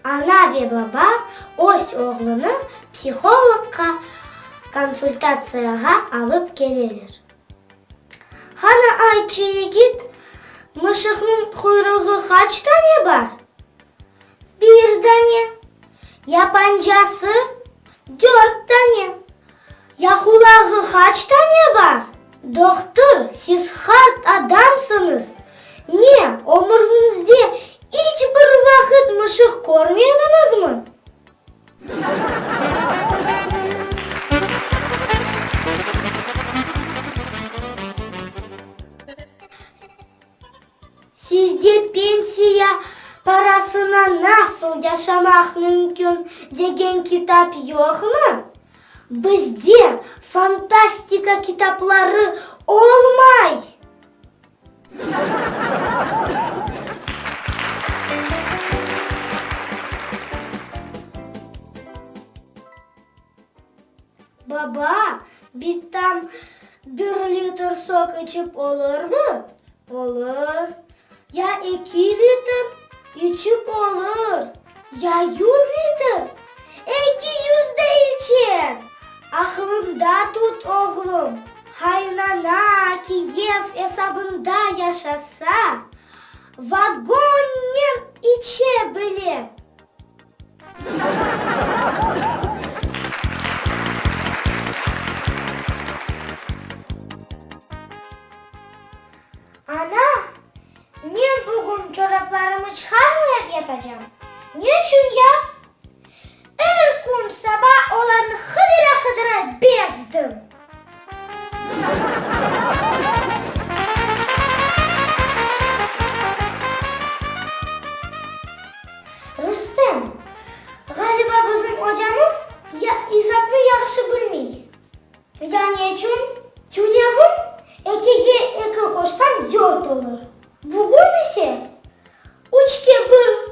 Ana ve baba öz oğlunı psihologqa konsultatsiyağa alıp keleler. Qana aytçı, yigit, mışıqnıñ quyruğı qaç tane bar? Bir dane. Ya pancası? Dört tane. Ya qulağı qaç tane bar? Dohtur, siz qart adamsıñız. Ne, ömüriñizde iç bir vaqıt mışıq körmediñizmi? Sizde pensiya parasına nasıl yaşamaq mümkün degen kitap yoqmı? Bizde fantastika kitapları olmay! Baba, bitam bir litr sok içip olurmı? Olur. Ya eki litr? İçip olur. Ya yüz litr? 200 de içer! Aqlıñda tut, oğlum, qaynana kiyev esabında yaşasa, vagonnen içe bile. Ana, men bugün çoraplarımı çıqarmayıp yatacam. Neçün ya? Er kün saba olarnı hıdıra-hıdıra bezdim. Rustem, ğaliba bizim ocamız ya isapnı yahşı bilmey. Ya neçün? Tünevin ekige eki qoşsañ dört olur. Bugün ise üçke bir.